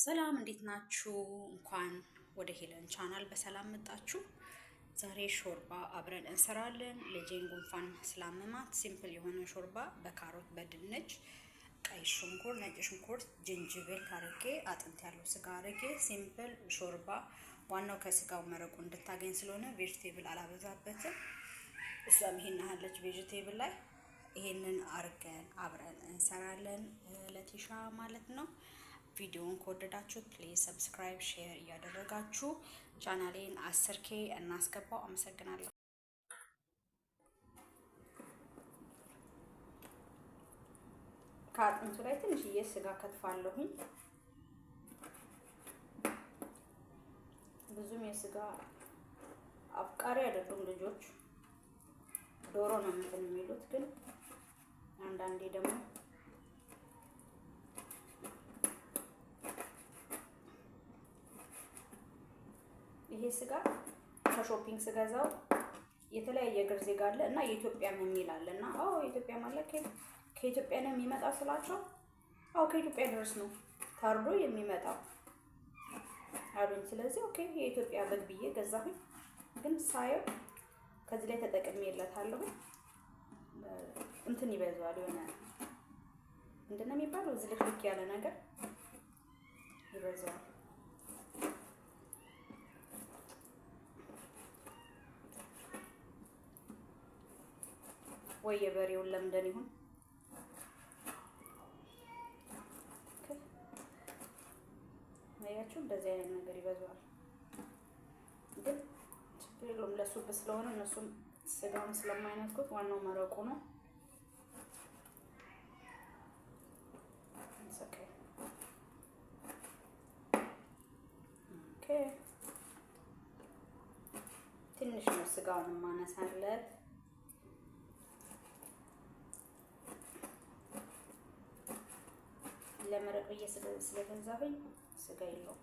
ሰላም እንዴት ናችሁ? እንኳን ወደ ሄለን ቻናል በሰላም መጣችሁ። ዛሬ ሾርባ አብረን እንሰራለን። ልጄን ጉንፋን ስላመማት simple የሆነ ሾርባ በካሮት በድንች፣ ቀይ ሽንኩርት፣ ነጭ ሽንኩርት፣ ጅንጅብል አርጌ አጥንት ያለው ስጋ አርጌ simple ሾርባ። ዋናው ከስጋው መረቁ እንድታገኝ ስለሆነ vegetable አላበዛበትም። እሷም ይሄን ያህለች vegetable ላይ ይሄንን አርገን አብረን እንሰራለን ለቲሻ ማለት ነው። ቪዲዮውን ከወደዳችሁት please subscribe፣ share እያደረጋችሁ ቻናሌን 10K እናስገባው። አመሰግናለሁ። ከአጥንቱ ላይ ትንሽዬ ስጋ ከትፋለሁኝ። ብዙም የስጋ አፍቃሪ አይደሉም ልጆች፣ ዶሮ ነው እንትን የሚሉት ግን አንዳንዴ ደግሞ ይሄ ስጋ ከ shopping ስገዛው የተለያየ እግር ዜጋ አለ እና የኢትዮጵያም የሚል አለ እና አዎ የኢትዮጵያም አለ። ከኢትዮጵያ ነው የሚመጣው ስላቸው፣ አዎ ከኢትዮጵያ ድረስ ነው ታርዶ የሚመጣው አሉኝ። ስለዚህ okay የኢትዮጵያ በግ ብዬ ገዛሁኝ። ግን ሳየው ከዚህ ላይ ተጠቅሜለታለሁ። እንትን ይበዛዋል፣ የሆነ ምንድን ነው የሚባለው ዝልክልክ ያለ ነገር ይበዛዋል። ወይ የበሬውን ለምደን ይሁን አያችሁ፣ እንደዚህ አይነት ነገር ይበዛዋል። ግን ችግር የለውም ለ soup ስለሆነ እነሱም ስጋውን ስለማይነኩት ዋናው መረቁ ነው። Okay ትንሽ ነው ስጋውን ማነሳለት። ለመረቅ ብዬ ስለገዛሁኝ ስጋ የለውም።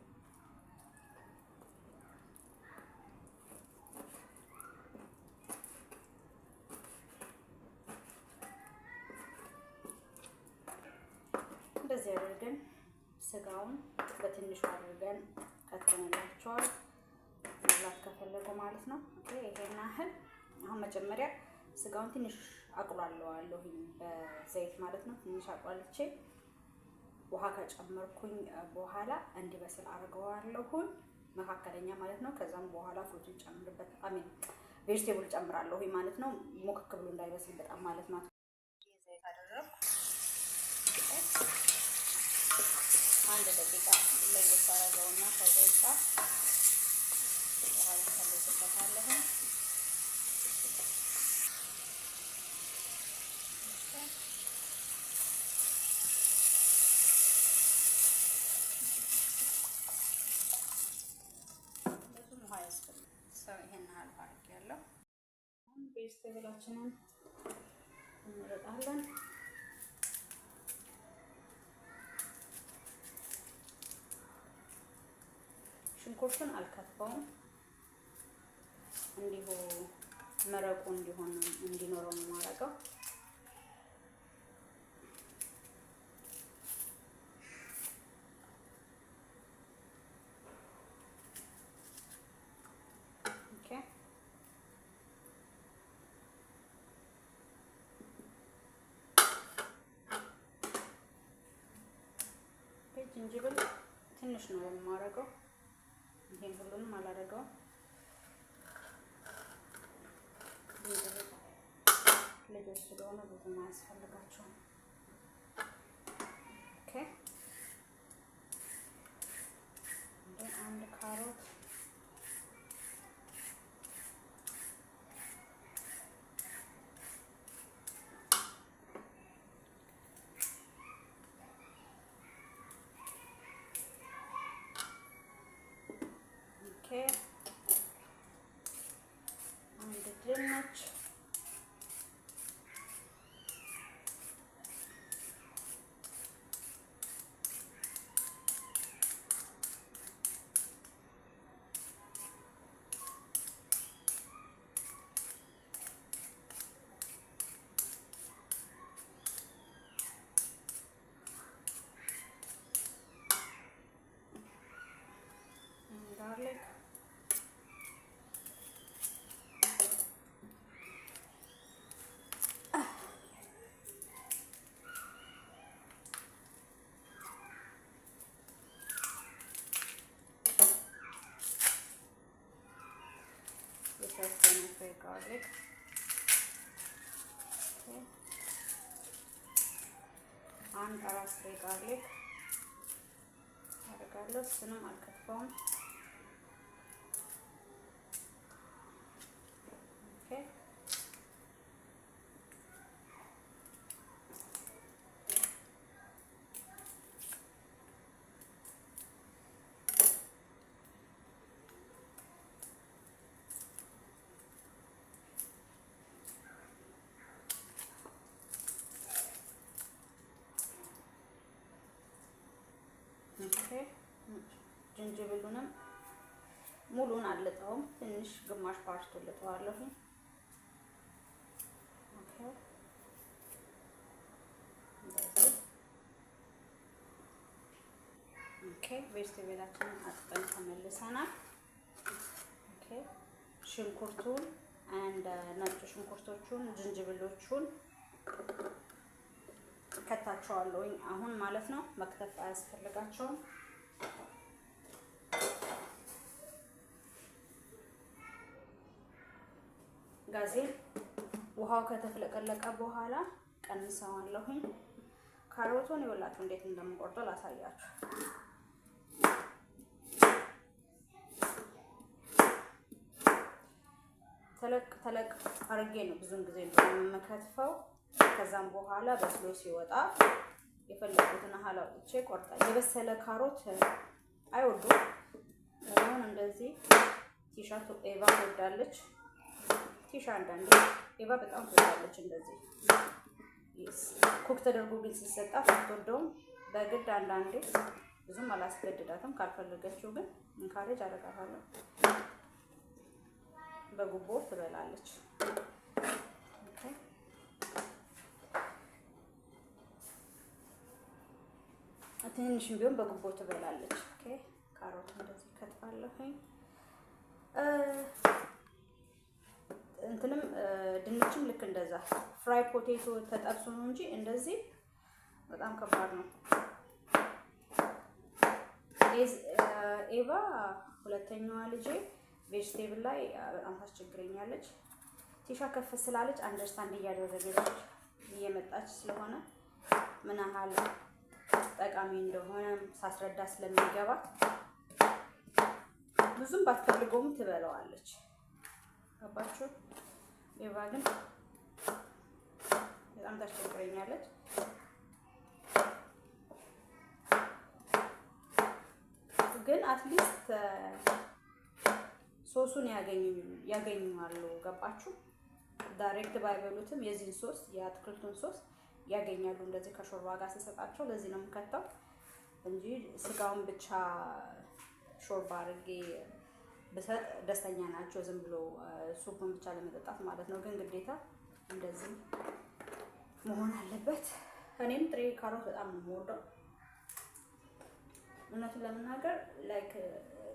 እንደዚህ አድርገን ስጋውን በትንሹ አድርገን ከተንላቸዋል መብላት ከፈለጉ ማለት ነው። ይሄን ያህል አሁን መጀመሪያ ስጋውን ትንሽ አቁላለዋለሁኝ በዘይት ማለት ነው። ትንሽ አቁላልቼ ውሃ ከጨመርኩኝ በኋላ እንዲበስል አድርገዋለሁኝ መካከለኛ ማለት ነው። ከዛም በኋላ fruit ኡን ጨምርበት አሚን vegetable ጨምራለሁኝ ማለት ነው። ሞክክ ብሎ እንዳይበስል በጣም ማለት ነው። ዘይት አደረኩ። አንድ ደቂቃ ለየት አደረገውና ከዘይት ጋር ውሃ ከልስበታለሁ። ብዙም ውሃ ያስፈልግ ሰው ይሄን ያህል ውሃ አድርጌያለሁ። አሁን vegetable ኣችንን እንመረጣለን። ሽንኩርቱን አልከትፈውም፣ እንዲሁ መረቁ እንዲሆን እንዲኖረው ነው የማደርገው። Okay ጅንጅብል ትንሽ ነው የማደርገው። ይሄን ሁሉንም አላደርገውም። ልጆች ስለሆነ ብዙም አያስፈልጋቸውም። Okay አንድ ካሮት okay አንድ ድንች Garlic. የተወሰነ ፍሬ garlic። Okay፣ አንድ አራት ፍሬ garlic አደርጋለሁ። እሱንም አልከትፈውም። Okay። ዝንጅብሉንም ሙሉን አልልጠውም፣ ትንሽ ግማሽ part ኡ ልጠዋለሁ። Okay፣ እንደዚህ። Okay፣ vegetable ኣችንን አጥበን ተመልሰናል። Okay፣ ሽንኩርቱን and ነጭ ሽንኩርቶቹን ዝንጅብሎቹን ከታቸዋለሁኝ አሁን ማለት ነው። መክተፍ አያስፈልጋቸውም። ጋዜን ውሃው ከተፍለቀለቀ በኋላ ቀንሰዋለሁኝ። ካሮቱን ይኸውላችሁ እንዴት እንደምቆርጠው ላሳያችሁ። ተለቅ ተለቅ አድርጌ ነው ብዙን ጊዜ የምከትፈው። ከዛም በኋላ በስሎ ሲወጣ የፈለጉትን ያህል አውጥቼ ቆርጣ። የበሰለ ካሮት አይወዱም። አሁን እንደዚህ ቲሻ ኤቫ ትወዳለች። ቲሻ አንዳንዴ፣ ኤቫ በጣም ትወዳለች። እንደዚህ cook ተደርጎ ግን ሲሰጣት አትወደውም። በግድ አንዳንዴ፣ ብዙም አላስገድዳትም። ካልፈለገችው ግን encourage አደርጋታለሁ። በጉቦ ትበላለች። Okay፣ ትንሽም ቢሆን በጉቦ ትበላለች። Okay፣ ካሮት እንደዚህ ከትፋለሁኝ። እንትንም ድንችም ልክ እንደዛ fry potato ተጠብሶ ነው እንጂ እንደዚህ በጣም ከባድ ነው። ኤቫ ሁለተኛዋ ልጄ vegetable ላይ በጣም ታስቸግረኛለች። ቲሻ ከፍ ስላለች understand እያደረገች እየመጣች ስለሆነ ምን ያህል ጠቃሚ እንደሆነ ሳስረዳ ስለሚገባት ብዙም ባትፈልገውም ትበለዋለች። ገባችሁ? ኤቫ ግን በጣም ታስቸግረኛለች። ግን at least ሶሱን ያገኙአሉ። ገባችሁ? Direct ባይበሉትም የዚህን ሶስ፣ የአትክልቱን ሶስ ያገኛሉ። እንደዚህ ከሾርባ ጋር ስሰጣቸው ለዚህ ነው የምከተው እንጂ ስጋውን ብቻ ሾርባ አድርጌ ብሰጥ ደስተኛ ናቸው። ዝም ብሎ soup ኡን ብቻ ለመጠጣት ማለት ነው። ግን ግዴታ እንደዚህ መሆን አለበት። እኔም ጥሬ ካሮት በጣም ነው የምወደው። እውነቱን ለመናገር like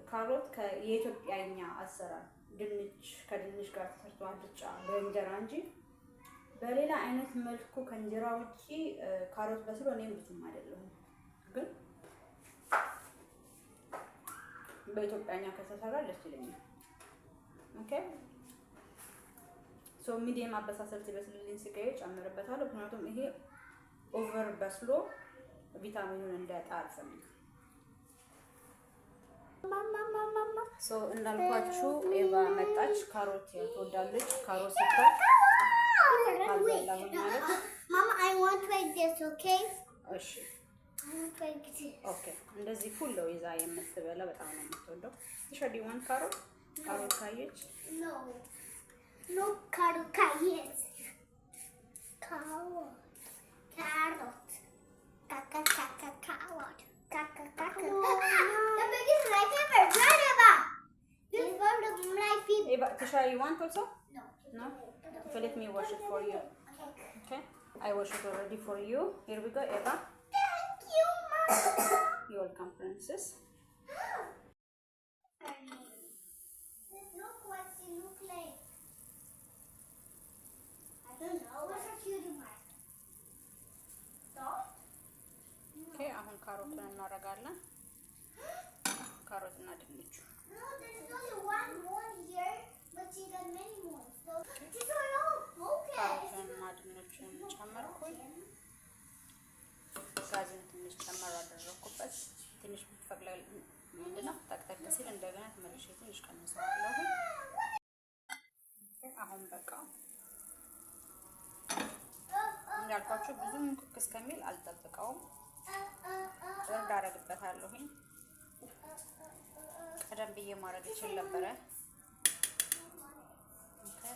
ካሮት የኢትዮጵያኛ አሰራር ድንች ከድንች ጋር ተሰርቶ አልጫ በእንጀራ እንጂ በሌላ አይነት መልኩ ከእንጀራ ውጪ ካሮት በስሎ እኔም ብዙም አይደለሁም። ግን በኢትዮጵያኛ ከተሰራ ደስ ይለኛል። Okay፣ so medium አበሳሰል ሲበስልልኝ ስጋዬ ጨምርበታለሁ። ምክንያቱም ይሄ over በስሎ ቪታሚኑን እንዳያጣ አልፈልግም። So እንዳልኳችሁ ኤቫ መጣች። ካሮት ትወዳለች። ካሮት ስታይ አልበላሁም ማለት Mama, I want like this, okay? እሺ። I want like this. Okay፣ እንደዚህ full ነው ይዛ የምትበላ፣ በጣም ነው የምትወደው። ቲሻ፣ do you want ካሮት? ካሮት ካየች No. No carrot, yes. Carrot. Carrot. Caca, caca, carrot. Caca, caca. The biggest my favorite. Right, This one of my favorite. ኤቫ፣ ቲሻ, you want also? No. No? Okay, let me wash it for you. Okay. Okay, I wash it already for you. Here we go, Eva. Thank you, Mama. You welcome, princess. ካሮቱን እናደርጋለን። ካሮትና ድንቹ። No, there's only one more here, but she got many more. So these are all broken. ካሮቱንና ድንቹን ጨመርኩኝ። ጋዝን ትንሽ ጨመር አደረኩበት። ትንሽ ፈቅለል ምንድነው ጠቅጠቅ ሲል እንደገና ተመልሼ ትንሽ ቀንሰዋለሁ። አሁን በቃ እንዳልኳችሁ ብዙም cook እስከሚል አልጠብቀውም። እርድ አደርግበታለሁኝ። ቀደም ብዬ ማድረግ እችል ነበረ። Okay፣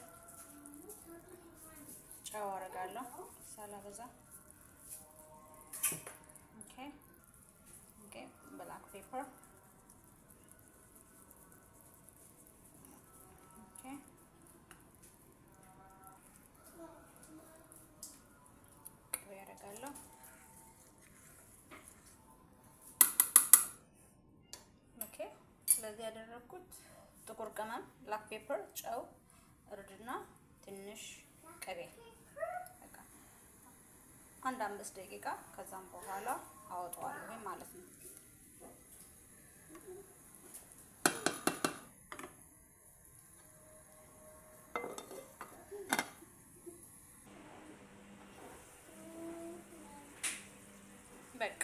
ጨው አደርጋለሁ ሳላበዛ። Okay, black pepper. Okay፣ ቅቤ አደርጋለሁ። Okay፣ ስለዚህ ያደረኩት ጥቁር ቅመም፣ black pepper፣ ጨው፣ እርድና ትንሽ ቅቤ። በቃ አንድ 5 ደቂቃ ከዛም በኋላ አወጣዋለሁ ማለት ነው። በቃ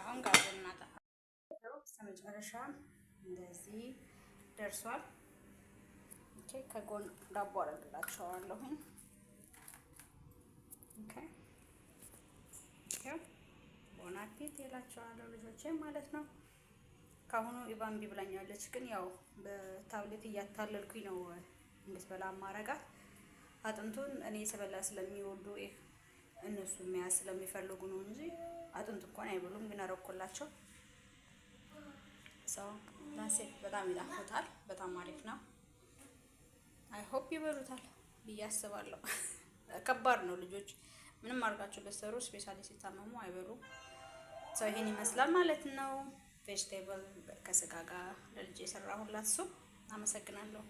አሁን ጋዙን እናጠፋ። በመጨረሻ እንደዚህ ደርሷል። Okay፣ ከጎን ዳቦ አደርግላቸዋለሁኝ። Okay፣ bon appétit እላቸዋለሁ ልጆቼ ማለት ነው። ከአሁኑ ኢቫን እምቢ ብላኛለች፣ ግን ያው በታብሌት እያታለልኩኝ ነው እንድትበላ ማረጋት። አጥንቱን እኔ ስበላ ስለሚወዱ እነሱ መያዝ ስለሚፈልጉ ነው እንጂ አጥንቱ እንኳን አይበሉም። ግን አረኩላቸው። So that's it። በጣም ይጣፍጣል። በጣም አሪፍ ነው። I hope ይበሉታል ብዬ አስባለሁ። ከባድ ነው፣ ልጆች ምንም አድርጋቸው በሰሩ especially ሲታመሙ አይበሉም። So ይሄን ይመስላል ማለት ነው። Vegetable ከስጋ ጋር ለልጄ የሰራሁላት soup። አመሰግናለሁ።